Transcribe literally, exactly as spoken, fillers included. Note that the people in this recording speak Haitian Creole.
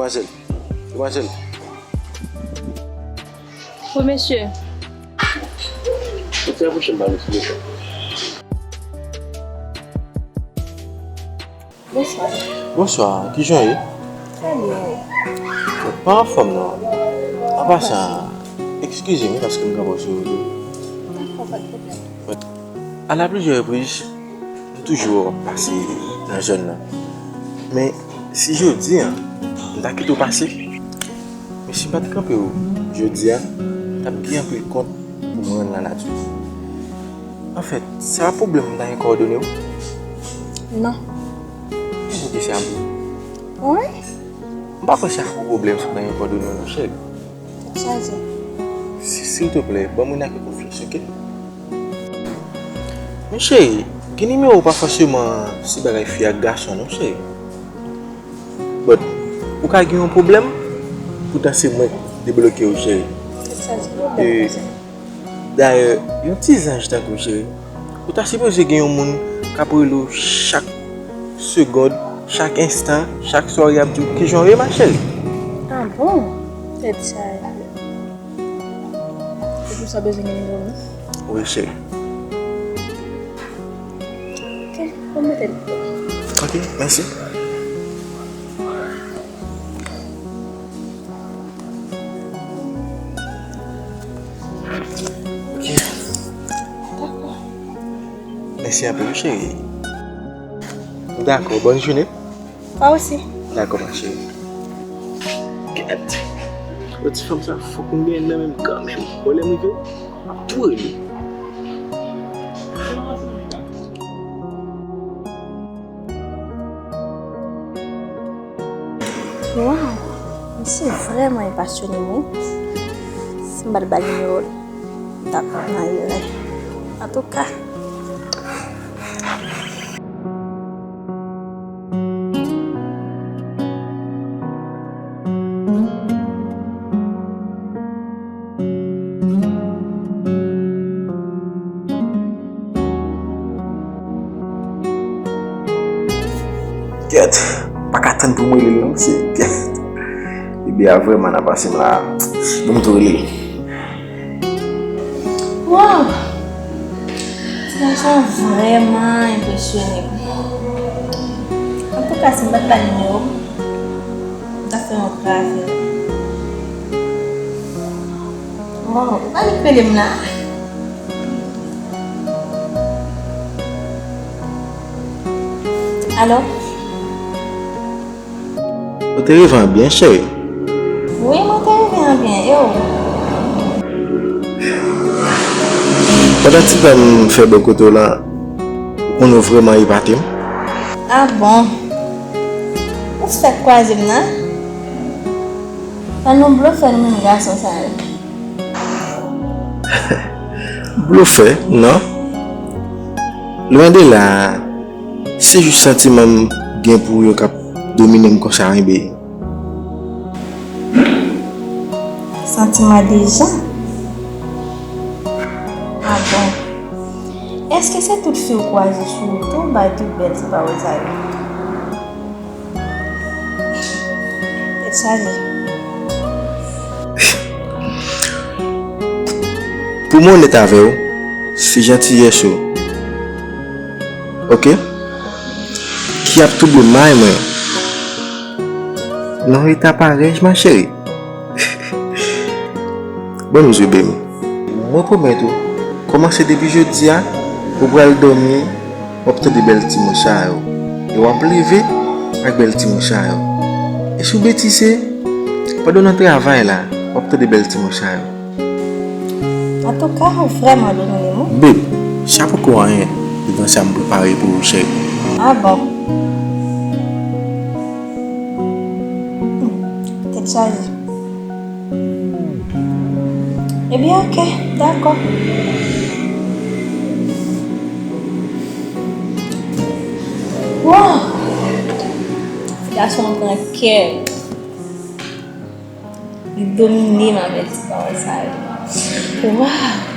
Demwazèl, demwazèl. Wi, mesye. Ou fè pwochen ba nou, silvouplè. Bonswa. Bonswa, kijan w ye? Trè byen, wi. Ou pa anfòm, non? An pasan, eskize m, wi, paske m kanpe w sou wout ou. Dakò, pa de pwoblèm. A la plizyè repriz, m toujou wè w ap pase nan zòn nan. Men, si jodi a, m ta kite w pase, men si m pa t kanpe w jodi a, m t ap gen anpil kont pou m rann lanati. Anfèt, se pa pwoblèm m ta gen kowòdone w? Non. Kisa ki sa pou? Wi. M pa kwè se ak pwoblèm sa m ta gen kowòdone w non, cheri. Chaje. Si, silteplè, ban mwen ak konfyans, oke? Men cheri, gen nimewo pa fòseman se bagay fi ak gason non, cheri. But, ou ka gen yon pwoblèm, poutan se mwen k debloke w, cheri. Chaje, pwoblèm, e, dayè, yon ti zanj tankou w, cheri. Ou ta sipoze gen yon moun k ap rele w chak segonn, chak enstan, chak swa y ap di w kijan w ye, ma cheri. Ah bon? Tèt chaje. Se pou sa w bezwen gen nimewo m nan? Wi, cheri. Ok, bon, mete l. Ok, mèsi. Ok. Dakò. Mèsi anpil, wi, cheri. Dakò, bòn jounen. Toi aussi. Dakò, ma cheri. Gad. Yon ti fanm sa, fòk m gen nan men m kanmenm. Bon, lè m rive, m ap tou rele. Waw, misye vrèman enpasyone m, wi. Si m pa t ba l nimewo l, m t ap nan erè. Antouka. Gad, m pa ka tann pou m rele l non, mesye. Gad. Bebe a vrèman nan pase m la. Ban m tou rele l. Waw! Ti gason an vrèman enpresyone m. Antouka, si m pa t ba l nimewo m, m t ap fè yon gravè. Waw, ou pa vin rele m la? Alò? Ou te rive an byen, cheri? Wi, mwen te rive an byen. E ou? Pandan ti tan m fè bò kote w lan, ou konn ou vrèman epate m. Ah bon? Ou fèk kwaze m nan? Sa nou blofè nou menm gason sa yo. Blofè, non. Lwen de la, se jis santiman m gen pou yo k ap domine m konsa, wi, bebe. Santiman deja? Ah bon. Èske se tout fi w kwaze sou wout ou bay tout bèl ti pawòl sa yo? Tèt chaje. Pou mwen onèt avè w, se jantiyès ou, oke, ki ap touble may mwen. Nan eta parèy, ma cheri. Bon, m zwe, bebe. Mwen pwomèt ou, kòmanse depi jodi a, ou pral dòmi, w ap tande bèl ti mo sa yo. E w ap leve ak bèl ti mo sa yo. E si w betize, pandan w nan travay la, w ap tande bèl ti mo sa yo. Antouka, ou vrèman domine m, wi. Bebe, sa poko anyen devan sa m prepare pou ou, cheri. Ah bon? Hmm, tèt chaje. Ebyen, oke, dakò. Waw! Ti gason an pran kè m. Li domine m avèk ti pawòl sa yo. Waw!